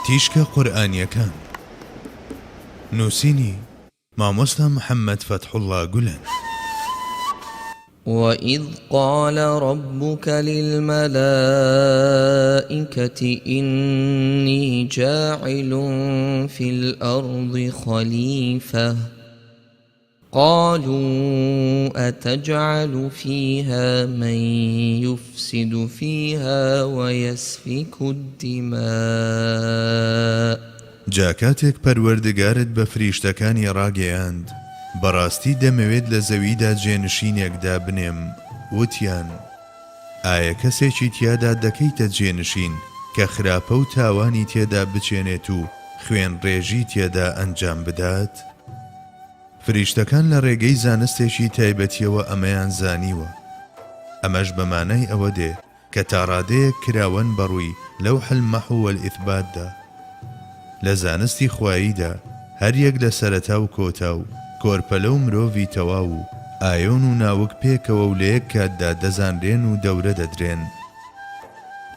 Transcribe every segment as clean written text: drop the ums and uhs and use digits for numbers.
تیشکە قورئانیەکان. نووسینی، مامۆستا محەممەد فەتحوڵڵا گولەن. وَإِذْ قَالَ رَبُّكَ لِلْمَلَائِکَةِ إِنِّی جَاعِلٌ فِی الْأَرْضِ خَلِیفَةً قالوا أتجعل فيها من يفسد فيها ويسفك الدماء. جا کاتێک پەروەردگارت بە فریشتەکانی ڕاگەیاند، بەڕاستی دەمەوێت لە زەویدا جێنشینێک دابنێم، وتیان، ئایا کەسێکی تیادا دەکەیتە جێنشین کە خراپە و تاوانی تێدا بچێنێت و خوێنڕێژی تێدا ئەنجام بدات؟ فریشتەکان لە ڕێگەی زانستێکی تایبەتیەوە ئەمەیان زانیوە، ئەمەش بە مانای ئەوە دێ کە تاڕادەیەک کراوەن بەڕووی لوح المحو والاثبات دا. لە زانستی خواییدا هەر یەک لە سەرەتا و کۆتا و کۆرپەلە و مرۆڤی تەواو و ئایۆن و ناوک پێکەوە و لە یەک کاتدا دەزانرێن و دەورە دەدرێن.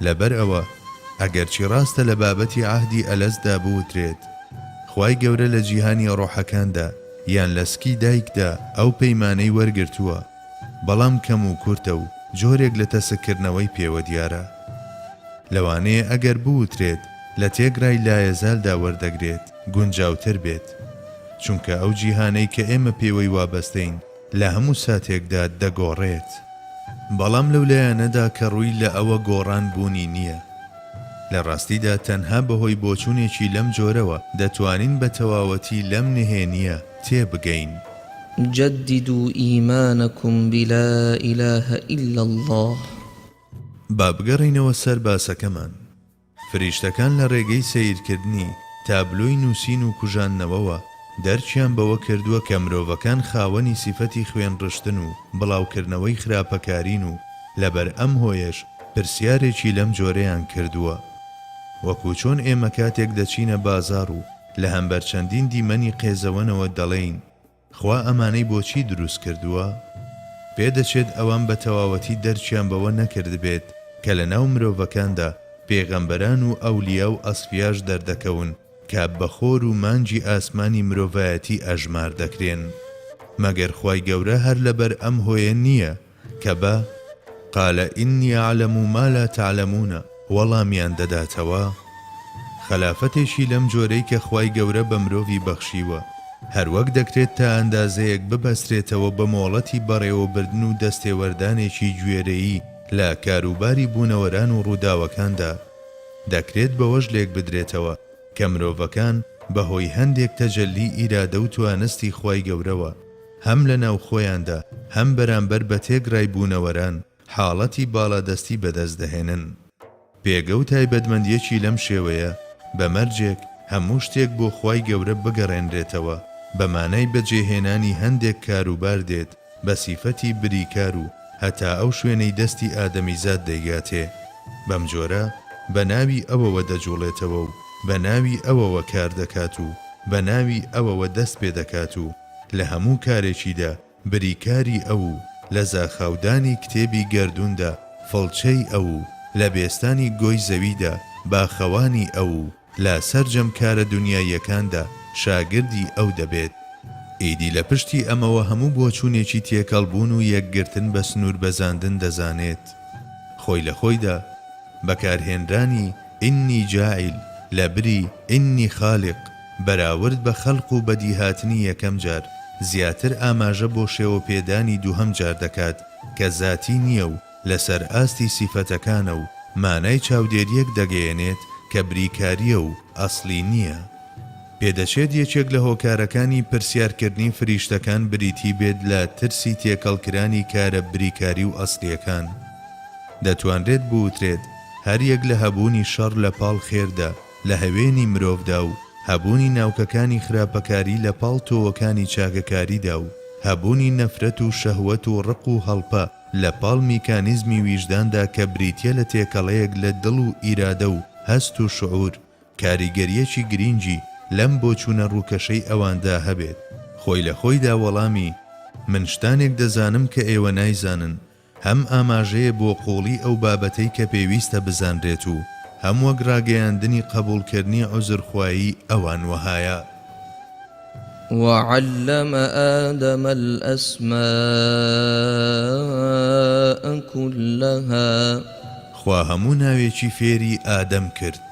لەبەر ئەوە ئەگەرچی ڕاستە لە بابەتی عەهدی ئەلەستدا بوترێت خوای گەورە لە جیهانی ڕۆحەکاندا یان لە سکی دایکدا ئەو پەیمانەی وەرگرتووە بەڵام کەم و کورتە و جۆرێک لە تەسککردنەوەی پێوە دیارە. لەوانەیە ئەگەر بوترێت لە تێگرای لایەزالدا وەردەگرێت گونجاوتر بێت. چونکە ئەو جیهانەی کە ئێمە پێوەی وابەستەین لە هەموو ساتێکدا دەگۆڕێت. بەڵام لەو لایەنەدا کە ڕووی لە ئەوە گۆڕان بوونی نییە. لە ڕاستیدا تەنها بەهۆی بۆچوونێکی لەم جۆرەوە دەتوانین بە تەواوەتی لەم نهێنییە تێبگەین. جددوا ایمانکم بلا الە الا اللە. با بگەڕێینەوە سەر باسەکەمان. فریشتەکان لە ڕێگەی سەیرکردنی تابلۆی نووسین و کوژاندنەوەوە دەرکیان بەوە کردووە کە مرۆڤەکان خاوەنی سیفەتی خوێنڕشتن و بڵاوکردنەوەی خراپەکارین و لەبەر ئەم هۆیەش پرسیارێکی لەم جۆرەیان کردووە وەکو چۆن ئێمە کاتێک دەچینە بازاڕ و لە هەمبەر چەندین دیمەنی قێزەوەنەوە دەڵێین خوا ئەمانەی بۆچی دروست کردووە؟ پێدەچێت ئەوان بە تەواوەتی دەرکیان بەوە نەکردبێت کە لەناو مرۆڤەکاندا پێغەمبەران و ئەولیا و ئەسفیاش دەردەکەون کە بە خۆر و مانگی ئاسمانی مرۆڤایەتی ئەژمار دەکرێن. مەگەر خوای گەورە هەر لەبەر ئەم هۆیە نییە کە بە، قال انی اعلم ما لا تعلمون، وەڵامیان دەداتەوە؟ خەلافەتێکی لەم جۆرەی کە خوای گەورە بە مرۆڤی بەخشیوە، هەروەک دەکرێت تا ئەندازەیەک ببەسترێتەوە بە مۆڵەتی بەڕێوەبردن و دەستێوەردانێکی گوێرەیی لە کاروباری بوونەوەران و ڕووداوەکاندا، دەکرێت بەوەش لێکبدرێتەوە کە مرۆڤەکان بە هۆی هەندێک تەجەلی ئیرادە و توانستی خوای گەورەوە، هەم لە ناو خۆیاندا هەم بەرامبەر بە تێکرای بوونەوەران حاڵەتی باڵادەستی بەدەست دەهێنن. پێگە و تایبەتمەندییەکی لەم شێوەیە بە مەرجێک هەموو شتێک بۆ خوای گەورە بگەڕێنرێتەوە بە مانای بەجێهێنانی هەندێک کاروبار دێت بە سیفەتی بریکار و هەتا ئەو شوێنەی دەستی ئادەمیزاد دەیگاتێ بەم جۆرە بە ناوی ئەوەوە دەجوڵێتەوە و بە ناوی ئەوەوە کار دەکات و بە ناوی ئەوەوە دەست پێ دەکات و لە هەموو کارێکیدا بریکاری ئەو و لە زاخاودانی کتێبی گەردووندا فڵچەی ئەو و لە بێستانی گۆی زەویدا باخەوانی ئەو و لە سەرجەم کارە دونیاییەکاندا شاگردی ئەو دەبێت. ئیدی لە پشتی ئەمەوە هەموو بۆچوونێکی تێکەڵبوون و یەکگرتن بە سنووربەزاندن دەزانێت. خۆی لە خۆیدا بەکارهێنرانی، انی جاعل، لە بری، انی خالق، بەراورد بە خەلق و بەدیهاتنی یەکەم جار، زیاتر ئاماژە بۆ شێوەپێدانی دووهەم جار دەکات کە زاتی نییە و لەسەر ئاستی سیفەتەکانە و مانای چاودێرییەک دەگەیەنێت کە بریکارییە و ئەسڵی نییە. پێدەچێت یەکێک لە هۆکارەکانی پرسیارکردنی فریشتەکان بریتی بێت لە ترسی تێکەڵکرانی کارە بریکاری و ئەسڵییەکان. دەتوانرێت بوترێت هەریەک لە هەبوونی شەڕ لە پاڵ خێردا لە هەوێنی مرۆڤدا و هەبوونی ناوکەکانی خراپەکاری لە پاڵ تۆوەکانی چاکەکاریدا و هەبوونی نەفرەت و شەهوەت و ڕق و هەڵپە لە پاڵ میکانیزمی ویژداندا کە بریتیە لە تێکەڵەیەک لە دڵ و ئیرادە و هەست و شعور کاریگەریەکی گرینگی لەم بۆچوونە ڕووکەشەی ئەواندا هەبێت. خۆی لە خۆیدا وەڵامی من شتانێک دەزانم کە ئێوە نایزانن هەم ئاماژەیە بۆ قووڵی ئەو بابەتەی کە پێویستە بزانرێت و. هەم وەک ڕاگەیاندنی قەبووڵکردنی عوزرخوایی ئەوان وەهایە. وعلم آدم الأسماء كلها. خوا هەموو ناوێکی فێری ئادەم کرد.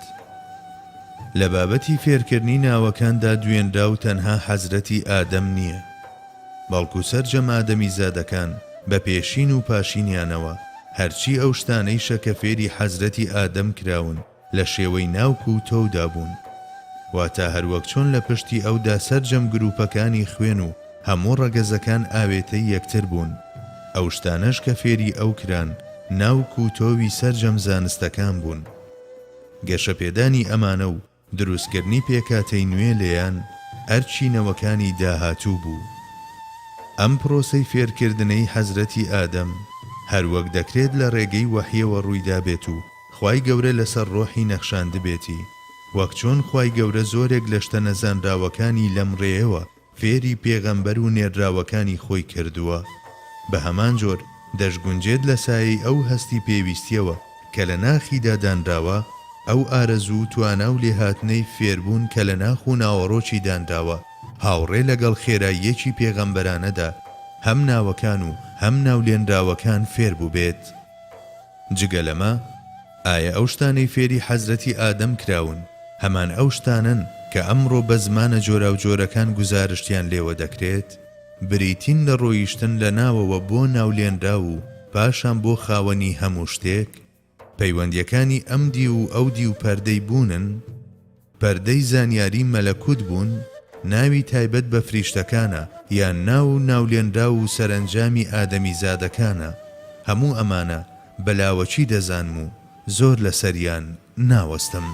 لە بابەتی فێرکردنی ناوەکاندا دوێنراو تەنها حەزرەتی ئادەم نییە، بەڵکو سەرجەم ئادەمیزادەکان بە پێشین و پاشینیانەوە، هەرچی ئەو شتانەیشە کە فێری حەزرەتی ئادەم کراون لە شێوەی ناوک و تۆودا بوون. واتە هەروەک چۆن لە پشتی ئەودا سەرجەم گرووپەکانی خوێن و هەموو ڕەگەزەکان ئاوێتەی یەکتر بوون، ئەو شتانەش کە فێری ئەو کران ناوک و تۆوی سەرجەم زانستەکان بوون. گەشەپێدانی ئەمانە و دروستکردنی پێکهاتەی نوێ لێیان ئەرکی نەوەکانی داهاتوو بوو. ئەم پرۆسەی فێرکردنەی حەزرەتی ئادەم هەروەک دەکرێت لە ڕێگەی وەحیەوە ڕوویدابێت و خوای گەورە لەسەر ڕۆحی نەخشاندبێتی، وەک چۆن خوای گەورە زۆرێک لە شتە نەزانراوەکانی لەم ڕێیەوە فێری پێغەمبەر و نێردراوەکانی خۆی کردووە، بە هەمان جۆر دەشگونجێت لە سایەی ئەو هەستی پێویستیەوە کە لە ناخیدا دانراوە، ئەو ئارەزوو و توانا و لێهاتنەی فێربوون کە لە ناخ و ناوەڕۆکی دانراوە، هاوڕێ لەگەڵ خێراییەکی پێغەمبەرانەدا هەم ناوەکان و هەم ناولێنراوەکان فێر بووبێت. جگە لەمە، ئایا ئەو شتانەی فێری حەزرەتی ئادەم کراون، هەمان ئەو شتانەن کە ئەمڕۆ بە زمانە جۆراوجۆرەکان گوزارشتیان لێوە دەکرێت؟ بریتین لە ڕۆیشتن لە ناوەوە بۆ ناولێنراو و پاشان بۆ خاوەنی هەموو شتێک؟ پەیوەندییەکانی ئەم دیو و ئەو دیو پەردەی بوونن؟ پەردەی زانیاری مەلەکوت بوون، ناوی تایبەت بە فریشتەکانە یان ناو و ناولێنراو و سەرەنجامی ئادەمیزادەکانە، هەموو ئەمانە بە لاوەکی دەزانم و زۆر لەسەریان ناوەستم.